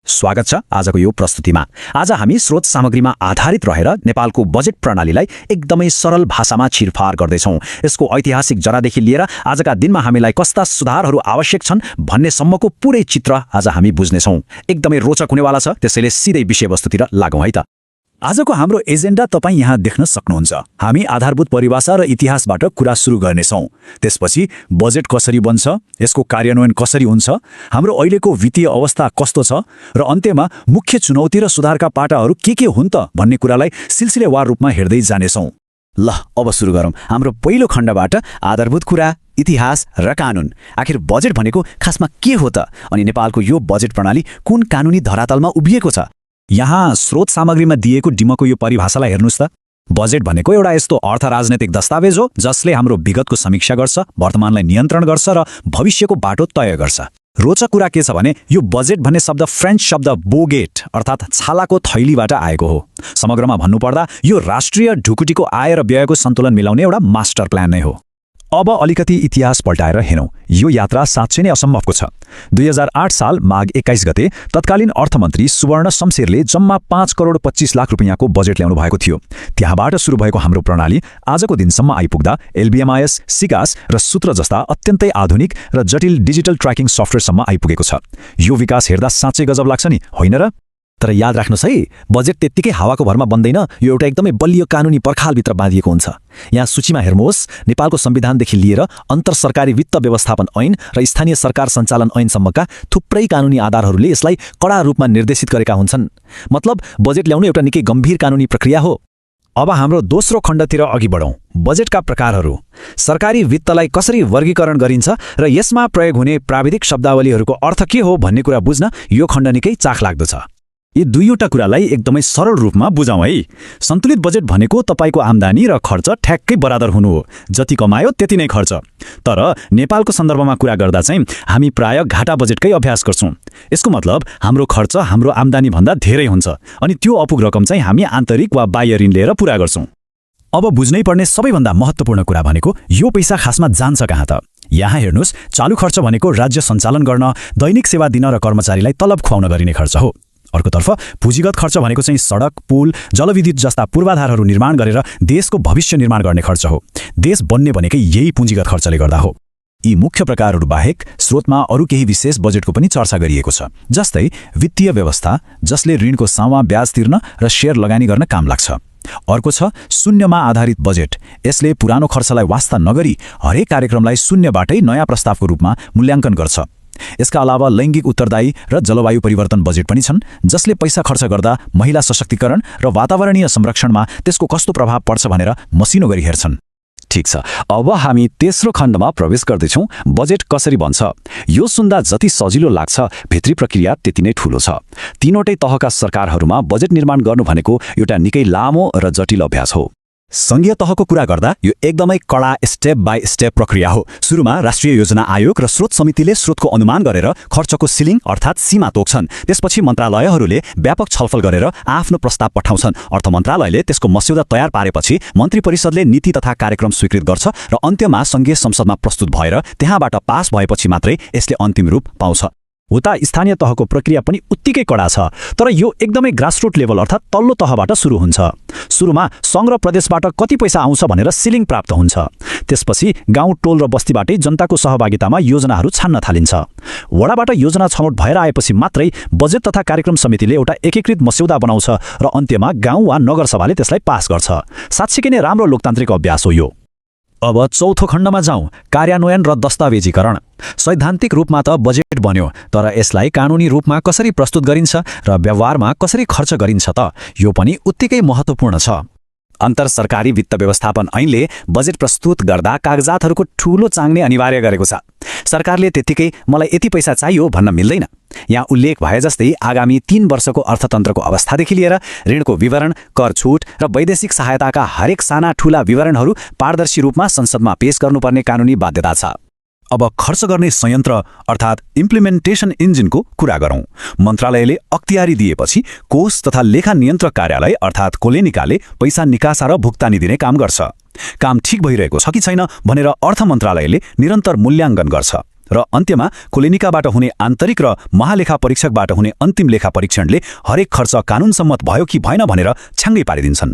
स्वागत छ आजको यो प्रस्तुतिमा। आज हामी स्रोत सामग्रीमा आधारित रहेर नेपालको बजेट प्रणालीलाई एकदमै सरल भाषामा छिरफार गर्दैछौँ। यसको ऐतिहासिक जरादेखि लिएर आजका दिनमा हामीलाई कस्ता सुधारहरू आवश्यक छन् भन्ने सम्मको पुरै चित्र आज हामी बुझ्नेछौँ। एकदमै रोचक हुनेवाला छ, त्यसैले सिधै विषयवस्तुतिर लागौँ है त। आजको हाम्रो एजेन्डा तपाईँ यहाँ देख्न सक्नुहुन्छ। हामी आधारभूत परिभाषा र इतिहासबाट कुरा सुरु गर्नेछौँ। त्यसपछि बजेट कसरी बन्छ, यसको कार्यान्वयन कसरी हुन्छ, हाम्रो अहिलेको वित्तीय अवस्था कस्तो छ र अन्त्यमा मुख्य चुनौती र सुधारका पाटाहरू के हुन् त भन्ने कुरालाई सिलसिलेवार रूपमा हेर्दै जानेछौँ। ल अब सुरु गरौँ हाम्रो पहिलो खण्डबाट। आधारभूत कुरा, इतिहास र कानुन। आखिर बजेट भनेको खासमा के हो त, अनि नेपालको यो बजेट प्रणाली कुन कानुनी धरातलमा उभिएको छ? यहाँ स्रोत सामग्रीमा दिएको डिमको यो परिभाषालाई हेर्नुस् त। बजेट भनेको एउटा यस्तो अर्थ राजनैतिक दस्तावेज हो जसले हाम्रो विगतको समीक्षा गर्छ, वर्तमानलाई नियन्त्रण गर्छ र भविष्यको बाटो तय गर्छ। रोचक कुरा के छ भने यो बजेट भन्ने शब्द फ्रेन्च शब्द बोगेट अर्थात् छालाको थैलीबाट आएको हो। समग्रमा भन्नुपर्दा यो राष्ट्रिय ढुकुटीको आय र व्ययको सन्तुलन मिलाउने एउटा मास्टर प्लान नै हो। अब अलिकति इतिहास पल्टाएर हेरौँ। यो यात्रा साँच्चै नै असम्भवको छ। 2008 साल माघ 21 गते तत्कालीन अर्थमन्त्री सुवर्ण शमशेरले जम्मा 5 करोड 25 लाख रुपियाँको बजेट ल्याउनु भएको थियो। त्यहाँबाट सुरु भएको हाम्रो प्रणाली आजको दिनसम्म आइपुग्दा एलबिएमआइएस, सिकास र सूत्र जस्ता अत्यन्तै आधुनिक र जटिल डिजिटल ट्र्याकिङ सफ्टवेयरसम्म आइपुगेको छ। यो विकास हेर्दा साँच्चै गजब लाग्छ नि, होइन र? तर याद राख्नुहोस् है, बजेट त्यत्तिकै हावाको भरमा बन्दैन। यो एउटा एकदमै बलियो कानुनी पर्खालभित्र बाँधिएको हुन्छ। यहाँ सूचीमा हेर्नुहोस्, नेपालको संविधानदेखि लिएर अन्तर सरकारी वित्त व्यवस्थापन ऐन र स्थानीय सरकार सञ्चालन ऐनसम्मका थुप्रै कानुनी आधारहरूले यसलाई कडा रूपमा निर्देशित गरेका हुन्छन्। मतलब बजेट ल्याउनु एउटा निकै गम्भीर कानुनी प्रक्रिया हो। अब हाम्रो दोस्रो खण्डतिर अघि बढौँ। बजेटका प्रकारहरू। सरकारी वित्तलाई कसरी वर्गीकरण गरिन्छ र यसमा प्रयोग हुने प्राविधिक शब्दावलीहरूको अर्थ के हो भन्ने कुरा बुझ्न यो खण्ड निकै चाखलाग्दो छ। यी दुईवटा कुरालाई एकदमै सरल रूपमा बुझाउँ है। सन्तुलित बजेट भनेको तपाईँको आम्दानी र खर्च ठ्याक्कै बराबर हुनु हो। जति कमायो त्यति नै खर्च। तर नेपालको सन्दर्भमा कुरा गर्दा चाहिँ हामी प्राय घाटा बजेटकै अभ्यास गर्छौँ। यसको मतलब हाम्रो खर्च हाम्रो आम्दानी भन्दा धेरै हुन्छ, अनि त्यो अपुग रकम चाहिँ हामी आन्तरिक वा बाह्य ऋण लिएर पुरा गर्छौँ। अब बुझ्नै पर्ने सबैभन्दा महत्त्वपूर्ण कुरा भनेको यो पैसा खासमा जान्छ कहाँ त? यहाँ हेर्नुहोस्, चालु खर्च भनेको राज्य सञ्चालन गर्न, दैनिक सेवा दिन र कर्मचारीलाई तलब खुवाउन गरिने खर्च हो। अर्कोतर्फ पुँजीगत खर्च भनेको चाहिँ सडक, पुल, जलविद्युत जस्ता पूर्वाधारहरू निर्माण गरेर देशको भविष्य निर्माण गर्ने खर्च हो। देश बन्ने भनेकै यही पुँजीगत खर्चले गर्दा हो। यी मुख्य प्रकारहरू बाहेक स्रोतमा अरू केही विशेष बजेटको पनि चर्चा गरिएको छ, जस्तै वित्तीय व्यवस्था जसले ऋणको सामा ब्याज तिर्न र शेयर लगानी गर्न काम लाग्छ। अर्को छ शून्यमा आधारित बजेट। यसले पुरानो खर्चलाई वास्ता नगरी हरेक कार्यक्रमलाई शून्यबाटै नयाँ प्रस्तावको रूपमा मूल्याङ्कन गर्छ। यसका अलावा लैङ्गिक उत्तरदायी र जलवायु परिवर्तन बजेट पनि छन्, जसले पैसा खर्च गर्दा महिला सशक्तिकरण र वातावरणीय संरक्षणमा त्यसको कस्तो प्रभाव पर्छ भनेर मसिनो गरी हेर्छन्। ठिक छ, अब हामी तेस्रो खण्डमा प्रवेश गर्दैछौँ। बजेट कसरी बन्छ? यो सुन्दा जति सजिलो लाग्छ, भित्री प्रक्रिया त्यति नै ठूलो छ। तीनवटै तहका सरकारहरूमा बजेट निर्माण गर्नु भनेको एउटा निकै लामो र जटिल अभ्यास हो। संघीय तहको कुरा गर्दा यो एकदमै कडा स्टेप बाई स्टेप प्रक्रिया हो। सुरुमा राष्ट्रिय योजना आयोग र स्रोत समितिले स्रोतको अनुमान गरेर खर्चको सिलिङ अर्थात् सीमा तोक्छन्। त्यसपछि मन्त्रालयहरूले व्यापक छलफल गरेर आफ्नो प्रस्ताव पठाउँछन्। अर्थ मन्त्रालयले त्यसको मस्यौदा तयार पारेपछि मन्त्री परिषदले नीति तथा कार्यक्रम स्वीकृत गर्छ र अन्त्यमा संघीय संसदमा प्रस्तुत भएर त्यहाँबाट पास भएपछि मात्रै यसले अन्तिम रूप पाउँछ। उता स्थानीय तहको प्रक्रिया पनि उत्तिकै कडा छ, तर यो एकदमै ग्रासरुट लेभल अर्थात् तल्लो तहबाट सुरु हुन्छ। सुरुमा सङ्घ र प्रदेशबाट कति पैसा आउँछ भनेर सिलिङ प्राप्त हुन्छ। त्यसपछि गाउँ, टोल र बस्तीबाटै जनताको सहभागितामा योजनाहरू छान्न थालिन्छ। वडाबाट योजना छनौट भएर आएपछि मात्रै बजेट तथा कार्यक्रम समितिले एउटा एकीकृत मस्यौदा बनाउँछ र अन्त्यमा गाउँ वा नगरसभाले त्यसलाई पास गर्छ। साँच्चीकै नै राम्रो लोकतान्त्रिक अभ्यास हो यो। अब चौथो खण्डमा जाउँ, कार्यान्वयन र दस्तावेजीकरण। सैद्धान्तिक रूपमा त बजेट बन्यो, तर यसलाई कानुनी रूपमा कसरी प्रस्तुत गरिन्छ र व्यवहारमा कसरी खर्च गरिन्छ त, यो पनि उत्तिकै महत्त्वपूर्ण छ। अन्तर सरकारी वित्त व्यवस्थापन ऐनले बजेट प्रस्तुत गर्दा कागजातहरूको ठूलो चाङ्ने अनिवार्य गरेको छ। सरकारले त्यत्तिकै मलाई यति पैसा चाहियो भन्न मिल्दैन। यहाँ उल्लेख भए जस्तै आगामी 3 वर्षको अर्थतन्त्रको अवस्थादेखि लिएर ऋणको विवरण, कर छुट र वैदेशिक सहायताका हरेक साना ठूला विवरणहरू पारदर्शी रूपमा संसदमा पेश गर्नुपर्ने कानुनी बाध्यता छ। अब खर्च गर्ने संयन्त्र अर्थात् इम्प्लिमेन्टेसन इन्जिनको कुरा गरौँ। मन्त्रालयले अख्तियारी दिएपछि कोष तथा लेखा नियन्त्रक कार्यालय अर्थात् कोलेनिकाले पैसा निकासा र भुक्तानी दिने काम गर्छ। काम ठिक भइरहेको छ कि छैन भनेर अर्थ मन्त्रालयले निरन्तर मूल्याङ्कन गर्छ। र अन्त्यमा कुलेनिकाबाट हुने आन्तरिक र महालेखा परीक्षकबाट हुने अन्तिम लेखा परीक्षणले हरेक खर्च कानूनसम्मत भयो कि भएन भनेर छ्याङ्गै पारिदिन्छन्।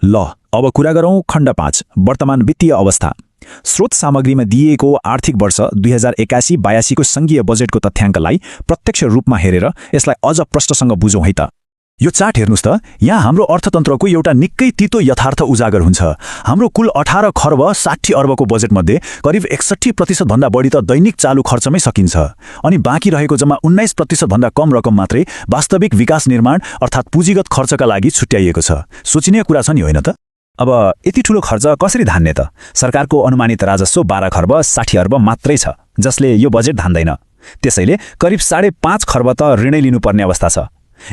ल अब कुरा गरौँ खण्ड 5 वर्तमान वित्तीय अवस्था। स्रोत सामग्रीमा दिइएको आर्थिक वर्ष 2081-82 को संघीय बजेटको तथ्याङ्कलाई प्रत्यक्ष रूपमा हेरेर यसलाई अझ प्रष्टसँग बुझौँ है त। यो चार्ट हेर्नुस् त, यहाँ हाम्रो अर्थतन्त्रको एउटा निकै तितो यथार्थ उजागर हुन्छ। हाम्रो कुल 18 खर्ब 60 अर्बको बजेटमध्ये करिब 61% भन्दा बढी त दैनिक चालु खर्चमै सकिन्छ, अनि बाँकी रहेको जम्मा 19% भन्दा कम रकम मात्रै वास्तविक विकास निर्माण अर्थात् पुँजीगत खर्चका लागि छुट्याइएको छ। सोचिने कुरा छ नि होइन त? अब यति ठूलो खर्च कसरी धान्ने त? सरकारको अनुमानित राजस्व 12 खर्ब 60 अर्ब मात्रै छ, जसले यो बजेट धान्दैन। त्यसैले करिब 5.5 खर्ब त ऋणै लिनुपर्ने अवस्था छ।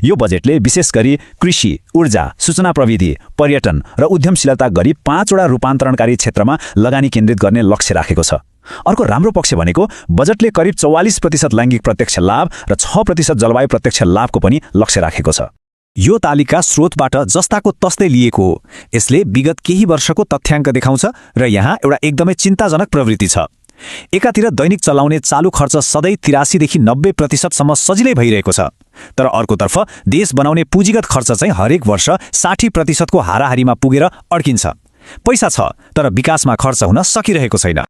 यो बजेटले विशेष गरी कृषि, ऊर्जा, सूचना प्रविधि, पर्यटन र उद्यमशीलता गरी 5 वटा रूपान्तरणकारी क्षेत्रमा लगानी केन्द्रित गर्ने लक्ष्य राखेको छ। अर्को राम्रो पक्ष भनेको बजेटले करिब 44% लैङ्गिक प्रत्यक्ष लाभ र 6% जलवायु प्रत्यक्ष लाभको पनि लक्ष्य राखेको छ। यो तालिका स्रोतबाट जस्ताको तस्तै लिएको हो। यसले विगत केही वर्षको तथ्याङ्क देखाउँछ र यहाँ एउटा एकदमै चिन्ताजनक प्रवृत्ति छ। एकातिर दैनिक चलाउने चालु खर्च सधैँ 83 देखि 90% सम्म सजिलै भइरहेको छ, तर अर्कोतर्फ देश बनाउने पुँजीगत खर्च चाहिँ हरेक वर्ष 60% को हाराहारीमा पुगेर अड्किन्छ। पैसा छ तर विकासमा खर्च हुन सकिरहेको छैन।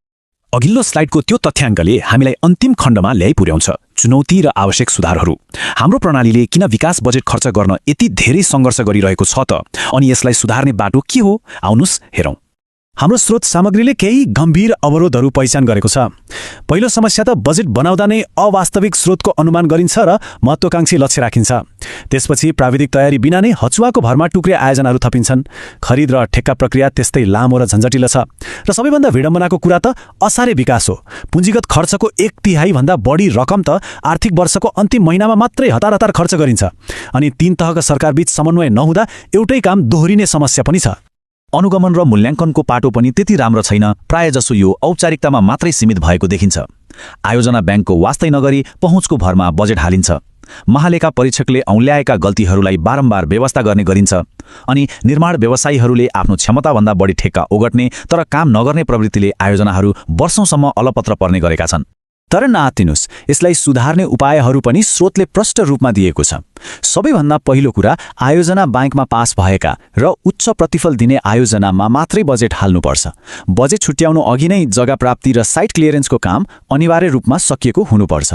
अघिल्लो स्लाइडको त्यो तथ्याङ्कले हामीलाई अन्तिम खण्डमा ल्याइ पुर्याउँछ, चुनौती र आवश्यक सुधारहरू। हाम्रो प्रणालीले किन विकास बजेट खर्च गर्न यति धेरै सङ्घर्ष गरिरहेको छ त, अनि यसलाई सुधार्ने बाटो के हो? आउनुस् हेरौँ। हाम्रो स्रोत सामग्रीले केही गम्भीर अवरोधहरू पहिचान गरेको छ। पहिलो समस्या त बजेट बनाउँदा नै अवास्तविक स्रोतको अनुमान गरिन्छ र महत्त्वाकांक्षी लक्ष्य राखिन्छ। त्यसपछि प्राविधिक तयारी बिना नै हचुवाको भरमा टुक्रे आयोजनाहरू थपिन्छन्। खरिद र ठेक्का प्रक्रिया त्यस्तै लामो र झन्झटिलो छ। र सबैभन्दा विडम्बनाको कुरा त असारे विकास हो। पुँजीगत खर्चको 1/3 भन्दा बढी रकम त आर्थिक वर्षको अन्तिम महिनामा मात्रै हतार खर्च गरिन्छ, अनि 3 तहका सरकारबीच समन्वय नहुँदा एउटै काम दोहोरिने समस्या पनि छ। अनुगमन र मूल्याङ्कनको पाटो पनि त्यति राम्रो छैन। प्रायजसो यो औपचारिकतामा मात्रै सीमित भएको देखिन्छ। आयोजना ब्याङ्कको वास्तै नगरी पहुँचको भरमा बजेट हालिन्छ। महालेखा परीक्षकले औँल्याएका गल्तीहरूलाई बारम्बार व्यवस्था गर्ने गरिन्छ, अनि निर्माण व्यवसायीहरूले आफ्नो क्षमताभन्दा बढी ठेक्का ओगट्ने तर काम नगर्ने प्रवृत्तिले आयोजनाहरू वर्षौंसम्म अलपत्र पर्ने गरेका छन्। तर नआत्तिनुस्, यसलाई सुधार्ने उपायहरू पनि स्रोतले प्रष्ट रूपमा दिएको छ। सबैभन्दा पहिलो कुरा, आयोजना ब्याङ्कमा पास भएका र उच्च प्रतिफल दिने आयोजनामा मात्रै बजेट हाल्नुपर्छ। बजेट छुट्याउनु अघि नै जग्गा प्राप्ति र साइट क्लियरेन्सको काम अनिवार्य रूपमा सकिएको हुनुपर्छ।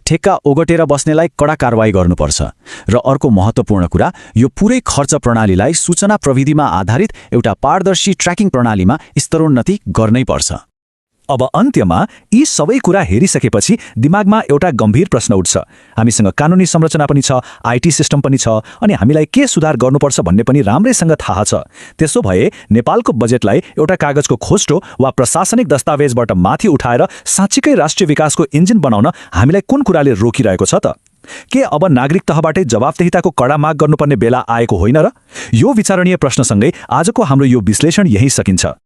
ठेक्का ओगटेर बस्नेलाई कडा कारवाही गर्नुपर्छ। र अर्को महत्त्वपूर्ण कुरा, यो पुरै खर्च प्रणालीलाई सूचना प्रविधिमा आधारित एउटा पारदर्शी ट्र्याकिङ प्रणालीमा स्तरोन्नति गर्नै पर्छ। अब अन्त्यमा यी सबै कुरा हेरिसकेपछि दिमागमा एउटा गम्भीर प्रश्न उठ्छ। हामीसँग कानुनी संरचना पनि छ, आईटी सिस्टम पनि छ, अनि हामीलाई के सुधार गर्नुपर्छ भन्ने पनि राम्रैसँग थाहा छ। त्यसो भए नेपालको बजेटलाई एउटा कागजको खोस्टो वा प्रशासनिक दस्तावेजबाट माथि उठाएर साँच्चीकै राष्ट्रिय विकासको इन्जिन बनाउन हामीलाई कुन कुराले रोकिरहेको छ त? के अब नागरिक तहबाटै जवाफदेहिताको कडा माग गर्नुपर्ने बेला आएको होइन र? यो विचारणीय प्रश्नसँगै आजको हाम्रो यो विश्लेषण यही सकिन्छ।